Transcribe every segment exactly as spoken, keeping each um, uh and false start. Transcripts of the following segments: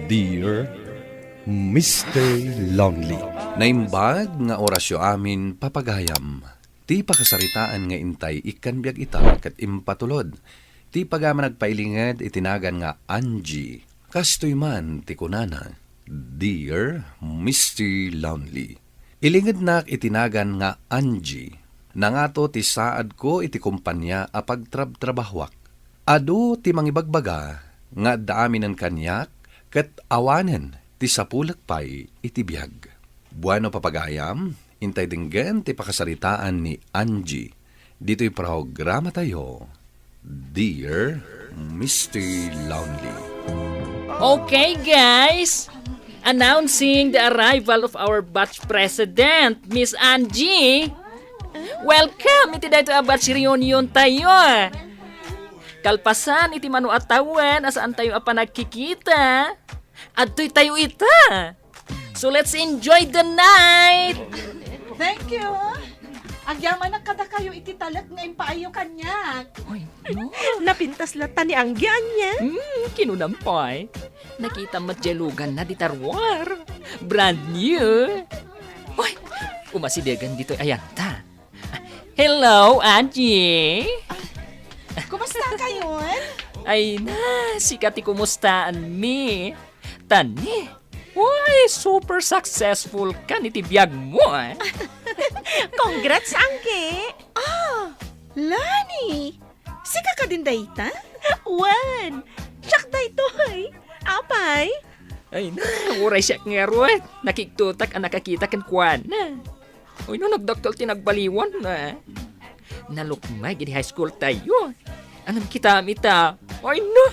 Dear Mister Lonely. Naimbag nga orasyo amin, papagayam. Ti pakasaritaan nga intay ikkan biag ita ket impatulod ti pagayam a nagpailinged iti nagan nga Angie. Kastoy man ti kunana, Dear Mister Lonely. Ilingednak iti nagan nga Angie. Nangato ti saadko iti kompania a pagtrabtrabahuak. Adu ti mangibagbaga nga adda aminen kaniak ket awanen ti sapulek pay iti biag. Bueno, papagayam, intay denggen ti pakasaritaan ni Angie ditoy programatayo, Dear Mister Lonely. Okay, guys! Announcing the arrival of our batch president, Miss Angie. Welcome iti daytoy a batch reunion tayo. Kalpasan iti mano a tawen a saan tayo a panagkikita, adtoy tayo ita. So let's enjoy the night! Thank you. Agyamanak kadakayo iti talek nga impaayyo kaniak. Oy, no? Napintas latta ni Anggi, ania? Hmm, kinunam pay. Nakita met jay luganna di taruar. Brand new. Oy, umasidegen ditoy ayanta. Hello, Angie. Kumusta kayon? Ay na, sika ti kumustaanmi. Tani, uy, super successful kan iti biag mo, eh. Congrats, Anggi! Ah, Lani! Sika kadin dayta? Wen, siak daytoy. Apay? Ay na, uray siak ngarud. Nakigtotak a nakakita kenkuana. Uy, no, nagdakkel ti nagbaliwan, ah. Nalukmeg idi high school tayo. Anam kitam ita? Ay, no!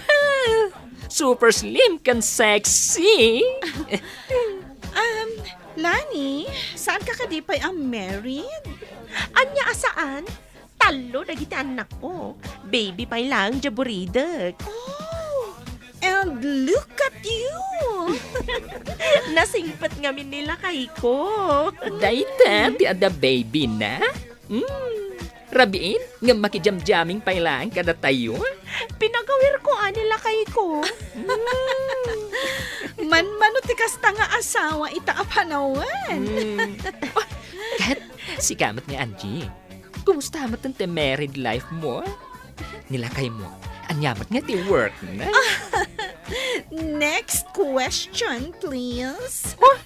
Super slim kan sexy! Um, Lani, saan ka kadi pay a married? Ania a saan? Tallo dagiti annakko. Baby pay laeng ti buridek. Oh! And look at you! Nasingpet ngamin ni lakayko. Dayta ti adda baby na? Hmm. Rabiin, ngem makijamjaming pay laeng kadatayo? Pinagawirko a ni lakayko. Hmm. Manmano ti kasta nga asawa ita a panawen. Hmm. Oh, ket, sika met nga Angie. Kumusta met ti married life mo? Ni lakaymo, ania met nga ti work na? Next question, please. Oh!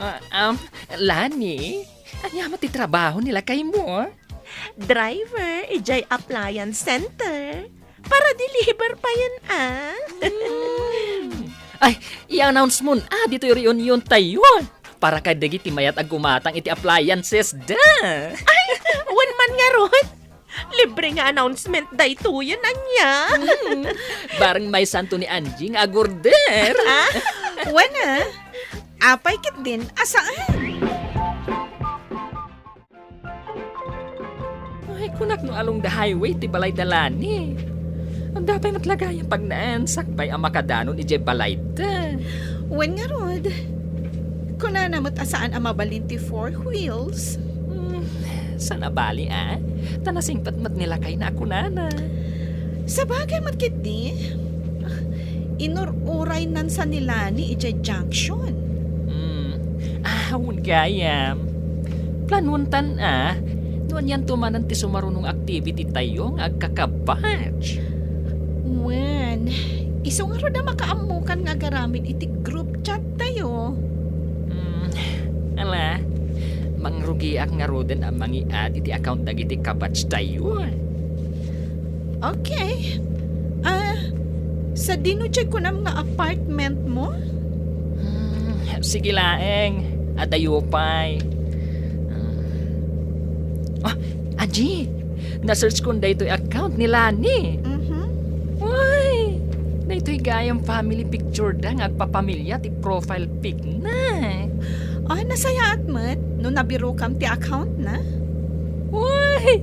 Ah, um, Lani, ania met ti trabaho ni lakaymo? Driver, idiay appliance center. Para deliver payen, ah. Hmm. Ay, i-announce mon, ah, ditoy reunion tayo. Para kadagiti mayat a gumatang iti appliances da. Ay, wen man ngarud. Libre nga announcement daytoyen, ania? Hmm. Bareng maysanto ni Angie nga agorder. Ah? Wen, ah? Apay ketdin a saan? Ay, kunak no along the highway ti balay da Lani. Adda pay met lagayam pagnaen, sakbay a makadanon idiay balayda. Wen ngarud, kunana met a saan a mabalin ti four wheels. Hmm, saan a bali, a? Ta nasingpet met ni lakayna a kunana. Sabagay met ketdi. Inur-uraynan sa ni Lani idiay junction. Hmm. Ah, wen gayam. Planuentan, a, no anianto manen ti sumaruno nga activity tayo nga agkakabatch. Wen, isu ngarud a makaammokan nga agaramid iti group chat tayo. Hmm, ala, mangrugiak ngaruden a mangi-add iti account dagiti kabatch tayo. Okay. Ah, sadino diay kunam nga apartment mo? Hmm, sige laeng. Adayo pay. Ah, Angie, na-search kon daytoy account ni Lani. Mhm. Uy, daytoy gayam family picture da nga agpapamilya ti profile pic na. Ah, nasayaat met no nabirokam ti account na? Uy,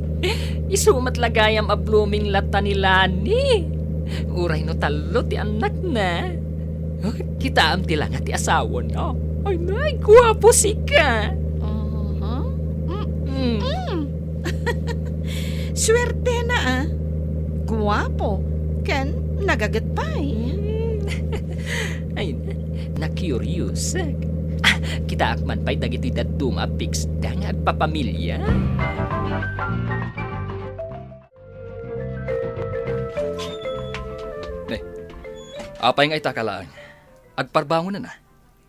isu met lagayam a blooming latta ni Lani. Uray no tallo ti annakna. Kitaem ti langa ti asawana. Ay, nay, guapo sika. Aha. Mm. Mm. Mm. Suertena, a. Guapo. Ken nagaget pay. Mm. Curious. Ah, kitaak man pay dagitoy dadduma a pigsda nga agpapamilia. Eh, apay nga ita ka laeng? Agparbangonan a.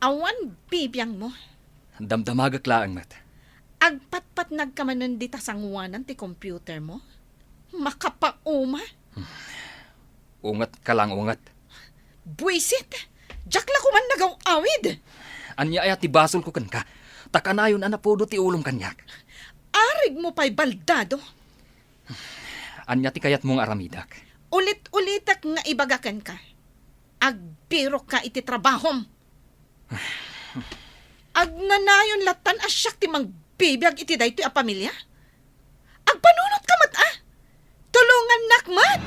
Awan bibiangmo. Damdamagek laeng met. Agpatpatnag ka manen dita sangoanan ti computer mo? Makapauma. Unget ka lang, unget. Buisit! Diak la koman nagaw-awid! Ania aya ti basolko kenka? Ta kanayon a napudo ti ulom kaniak. Arig mo pay baldado! Ania ti kayatmo nga aramidek? Ulit-ulitek nga ibaga kenka. Agbirokka iti trabahom. Agnanayon lattan a siak ti mangbibiag iti daytoy a pamilia? Agpanunotka met a! Tulongannak met!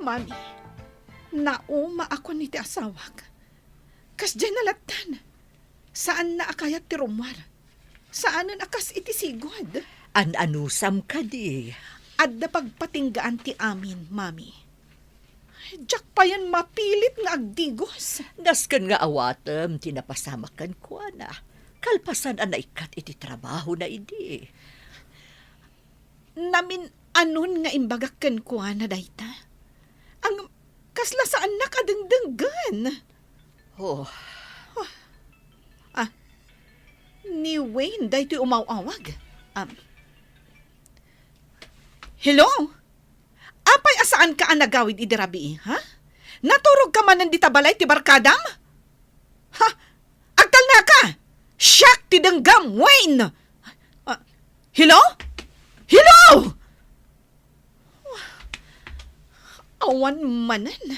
Mami, naumaakon iti asawak. Kasdiay na lattan. Saanna a kayat ti rummuar. Saanen a kas iti sigud. An-anusam kadi? Adda pagpatinggaan ti amin, Mami. Diak payen mapilit nga agdigos. Nasken nga awatem ti napasamak kenkuana. Kalpasan a naikkat iti trabahona idi. Namin-anon nga imbagak kenkuana dayta. Ang kasla saannak a dengdenggen. Oh. Ah, ni Wayne daytoy umaw-awag. Um, hello? Apay a saanka a nagawid idi rabii, ha? Naturogka manen dita balay ti barkadam? Ha? Agtalnaka! Siak ti denggam, Wayne! Ah, hello? Hello? Awan manen.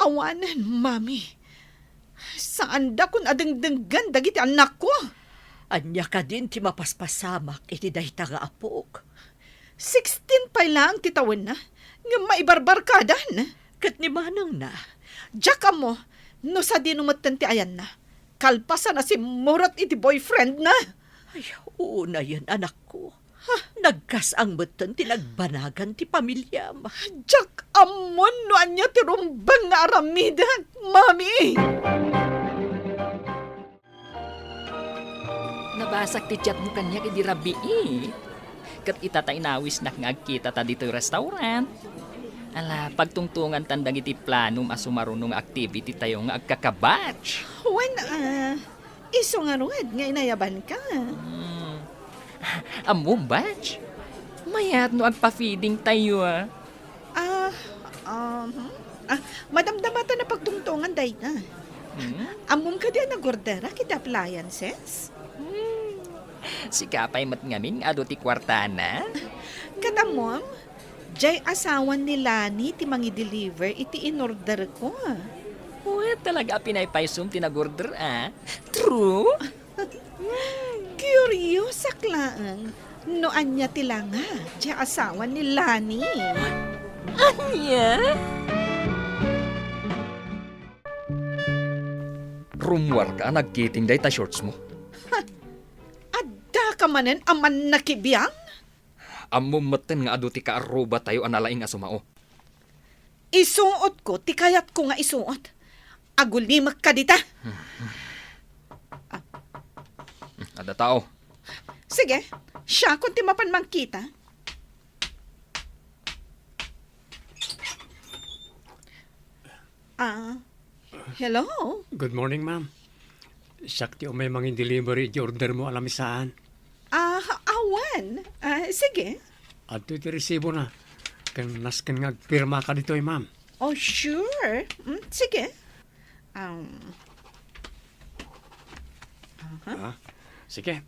Awanen, Mami. Saandakon a dengdenggen dagiti annakko. Ania kadin ti mapaspasamak iti dayta nga apok? Sixteen pay laeng ti tawenna, ngem maibarbarkadan. Ket ni manangna? Diak ammo no sadino metten ti ayanna. Kalpasan a simmurot iti boyfriendna. Ay, unayen, anakko. Ha? Nagkas-ang metten ti nagbanagan ti pamiliam. Diak ammon no ania ti rumbeng nga aramidek, Mami! Nabasak ti chatmo kaniak idi rabii. Ket ita ta inawisnak nga agkitata ditoy restaurant. Ala, pagtungtongantan dagiti planom a sumaruno nga activity tayo nga agkakabatch. Wen, ah, isu ngarud nga inayabanka. Hmm. Ammom, batch? Mayat no agpa-feeding tayo, ah. Ah, um, ah, madamdama ta napagtungtongan dayta. Hmm? Ammom kadi a nagorderak iti appliances? Hmm. Sika pay met ngamin nga adu ti kuartana? Ket ammom, diay asawan ni Lani ti mangi-deliver iti inorderko. Wen, talaga a pinaypaysom ti nagorder, ah. True? Kuriosak laeng no ania ti langa diay asawa ni Lani. Ania? Rummuarka a nagkiting dayta shorts mo. Ha! Addaka manen a mannakibiang? Ammom metten nga adu ti kaarrubatayo a nalaing a sumao. Isuotko ti kayatko nga isuot. Agulimekka dita. Ah. Adda tao. Sige, siakon ti mapan mangkita. Ah, hello? Good morning, ma'am. Siak ti umay mangin-delivery iti order mo a lamisaan. Ah, awan. Ah, sige. Adtoy ti resibona. Ken nasken nga agpirmaka ditoy, ma'am. Oh, sure. Mm, sige. Um, aha. Ah, sige.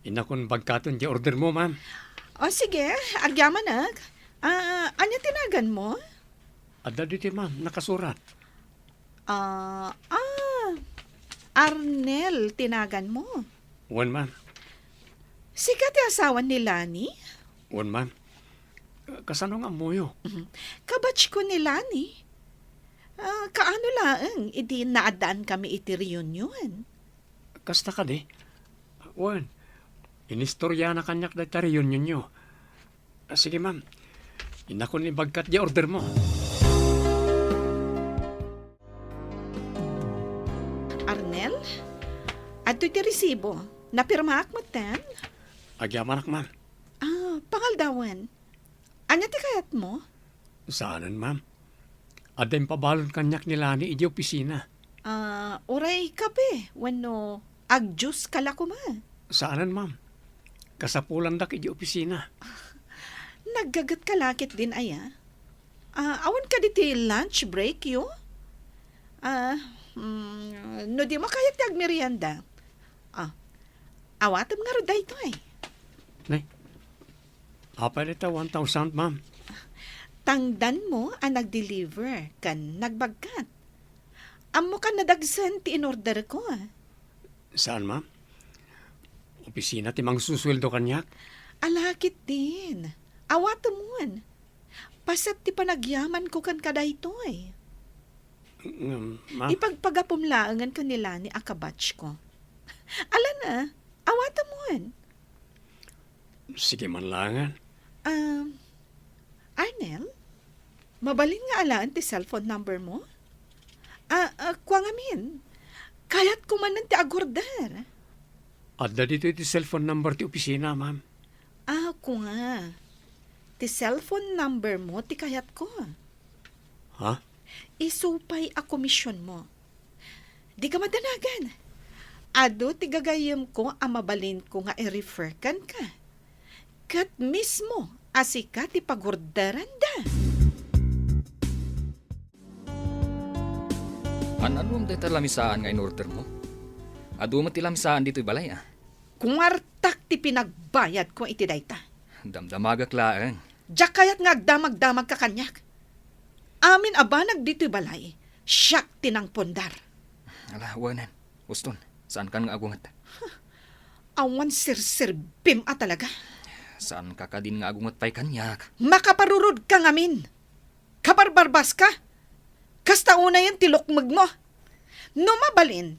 Innakon bagkaton ti order mo, ma'am. Oh, sige. Agyamanak. Ah, ania ti naganmo? Adda ditoy, ma'am, nakasurat. Ah, ah, Arnel ti naganmo. Wen, ma'am. Sika ti asawa ni Lani? Wen, ma'am. Kasano nga ammoyo? Mhm. Kabatchko ni Lani. Ah, kaano laeng idi naaddankami iti reunion? Kasta kadi? Wen, inistoriana kaniak dayta reunionyo. Ah, sige, ma'am. Inakon ibagkat di order mo. Arnel, adtoy ti resibo. Napirmaak metten? Agyamanak, ma'am. Ah, pangaldawan. Ania ti kayatmo? Saanen, ma'am. Adda impabalon kaniak ni Lani idi opisina. Ah, uray kape wenno agjuice ka la koma? Saanen, ma'am. Kasapulandak idi opisina. Naggagetka la ketdin aya? Ah, awan kadi ti lunch break yo? Ah, mm, no dimo kayat ti agmerienda. Ah, awatem ngarud daytoy. Nay, apay dayta one thousand, ma'am? Tangdanmo a nag-deliver ken nagbagkat. Ammoka a nadagsen ti inorderko. Saan, ma'am? Opisina ti mangsusueldo kaniak? Ala ketdin. Awatemon. Paset ti panagyamanko kenka daytoy. Ngem, ma'am. Ipagpagapom laengen ken ni Lani a kabatchko. Ala na, awatemon. Sige man laengen. Um, Arnel, mabalin nga alaen ti cellphone number mo? Ah, ah, kua ngamin. Kayatko manen ti agorder. Adda ditoy ti cellphone number ti opisina, ma'am. Ah, kua. Ti cellphone number mo ti kayatko. Ha? Isu pay a komisionmo. Dika madanagan. Adu ti gagayyemko a mabalinko nga i-refer kenka. Ket mismo a sika ti pagorderanda. An-anom dayta lamisaan nga inordermo? Adu met ti lamisaan ditoy balay, a. Kuartak ti pinagbayadko iti dayta. Damdamagak laeng. Diak kayat nga agdamagdamagka kaniak. Amin a banag ditoy balay, siak ti nangpondar. Ala, wen, Uston, saankan nga agunget. Awan serserbim a talaga. Saanka kadin nga agunget pay kaniak? Makaparurodka ngamin. Kabarbarbaska. Kasta unayen ti lukmegmo. No mabalin,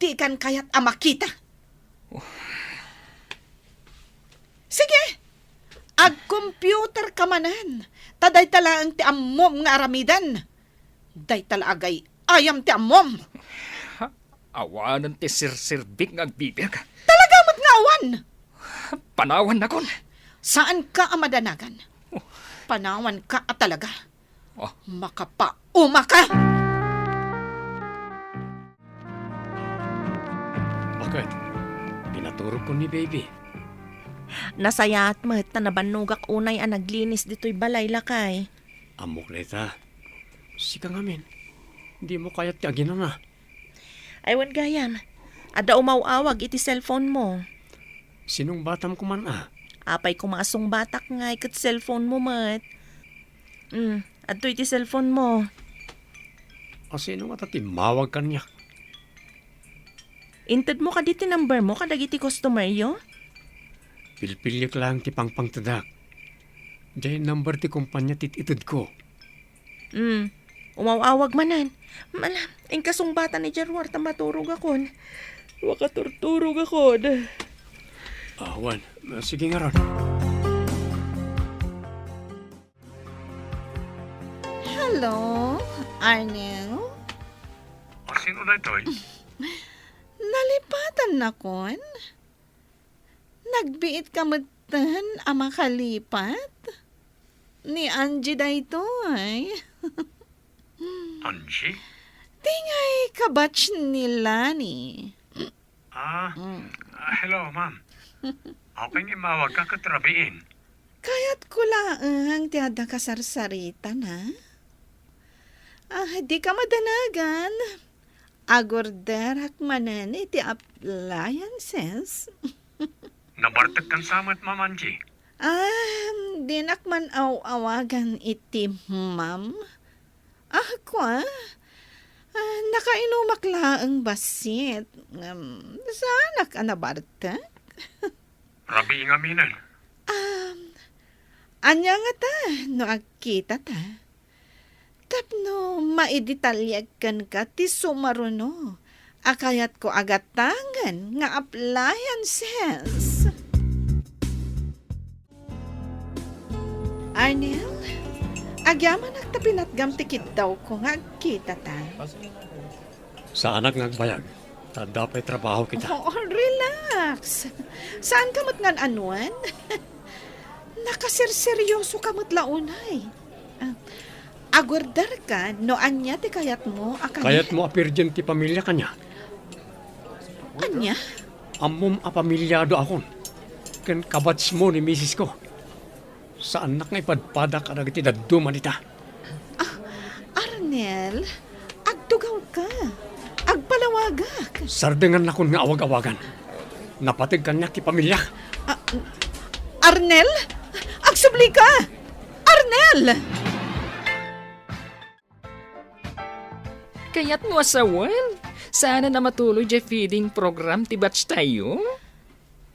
dikan kayat a makita. Oh. Sige, agcomputerka manen, ta dayta laeng ti ammom nga aramiden. Dayta la agay-ayam ti ammom. Awanen ti serserbik nga agbibiag. Talaga met nga awan. Panawannakon. Saanka a madanagan. Oh. Panawanka a talaga. Oh. Makapaumaka! Baket, pinaturogko ni Baby. Nasayaat met ta nabannogak unay a naglinis ditoy balay, lakay. Ammok dayta. Sika ngamin, dimo kayat ti aginana. Ay, wen gayam, adda umaw-awag iti cellphone mo. Sinungbatam koma, a? Apay koma a sungbatak ngay ket cellphone mo met. Mm, adtoy ti cellphone mo. A, sino ngata ti immawag kaniak? Intedmo kadi ti number mo kadagiti customer yo? Pilpiliek laeng ti pangpangtedak. Diay number ti kumpanya ti itedko. Mm. Umaw-awag manen. Ala, inka sungbatan ni Gerwar ta maturogakon. Makaturturogakon. Awan. Sige ngarud. Hello, Arnel? A, sino daytoy? Nalipatannakon? Nagbiitka metten a makalipat? Ni Angie daytoy. Angie? Ti ngay kabatch ni Lani. Ah, mm. Ah, hello, ma'am. Apay nga immawagka ket rabiin? Kayatko laeng ti adda kasarsaritana. Ah, dika madanagan. Agorderak manen iti appliances. Nabartekkan sa met, Ma'am Angie? Ah, dinak man aw-awagan iti ma'am. Ah, kua? Ah, nakainumak laeng bassit. Ngem, saanak a nabartek? Rabii ngaminen. Um, ania ngata no agkitata? Tapno maidetaliek kenka ti sumaruno a kayatko a gatangen nga appliances. Arnel, agyamanak ta pinatgam ti kiddawko nga agkitata. Saanak nga agbayag, ta adda pay trabaho kita. Oh, relax. Saan ka met ngan anuan? Nakaserseryoso ka met la unay. Ah, agurder ka no ania ti kayatmo a kani- Kayatmo a virgin ti pamilya kaniak? Ania? Ammom a pamilyado akon, ken kabatsmo ni misis ko. Saannak nga ipadpada kadagiti dadduma dita. Ah, Arnel, agtugawka. Agpalawagak. Sardengannakon nga awag-awagan. Napateg kaniak ti pamilyak. Ah, Arnel? Agsublika! Arnel! Kayatmo a sawen? Saan a matuloy diay feeding program ti batch tayo?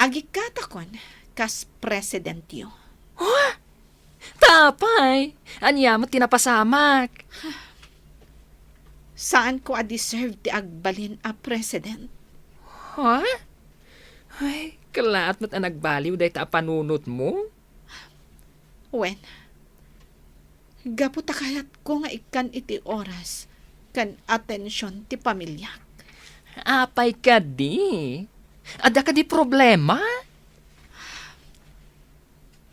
Agikkatakon kas presidentyo. Huh? Apay, ania met ti napasamak? Saanko a deserve ti agbalin a president. Ha? Ay, kalaat met a nagbaliw dayta a panunotmo? Wen, gapu ta kayatko nga ikkan iti oras ken atension ti pamilyak. Apay kadi? Adda kadi problema?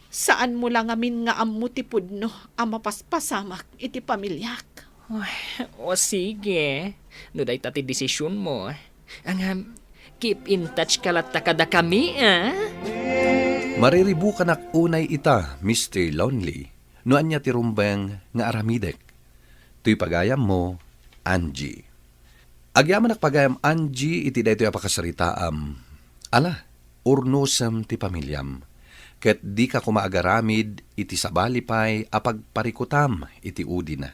Saanmo la ngamin nga ammo ti pudno a mapaspasamak iti pamilyak. Ay, o sige, no dayta ti desisionmo. Ngem, keep in touch ka latta kadakami, a? Mariribukanak unay ita, Mister Lonely, no ania ti rumbeng nga aramidek. Toy pagayammo, Angie. Agyamanak pagayam, Angie, iti daytoy a pakasaritaam. Ala, urnosem ti pamiliam, ket dika koma agaramid iti sabali pay a pagparikutam iti udina.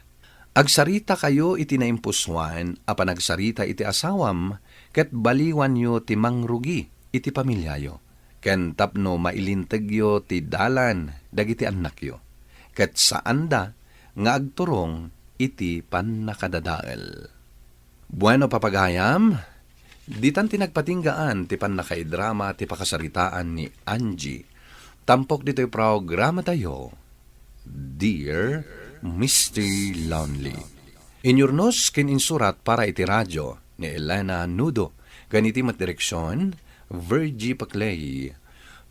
Agsaritakayo iti naimpusoan a panagsarita iti asawam, ket baliwanyo ti mangrugi iti pamiliayo, ken tapno mailintegyo ti dalan dagiti annakyo, ket saanda nga agturong iti pannakadadael. Bueno, papagayam, ditan ti nagpatinggaan ti pannakaidrama ti pakasaritaan ni Angie. Tampok ditoy programatayo, Dear Mister Lonely. Inyurnos ken insurat para iti radio ni Elena Nudo, ken iti met direksion, Virgie Paclay.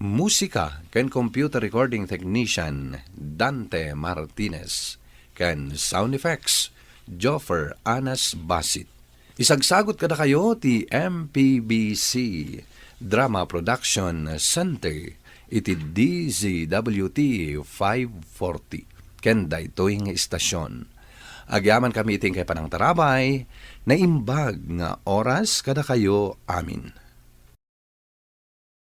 Musika ken computer recording technician, Dante Martinez. Ken sound effects, Joffer Anas Basit. Isagsagut kadakayo ti M P B C Drama Production Center iti D Z W T five forty ken daytoy nga istasion. Agyamankami iti inkay panangtarabay, naimbag nga oras kadakayo amin.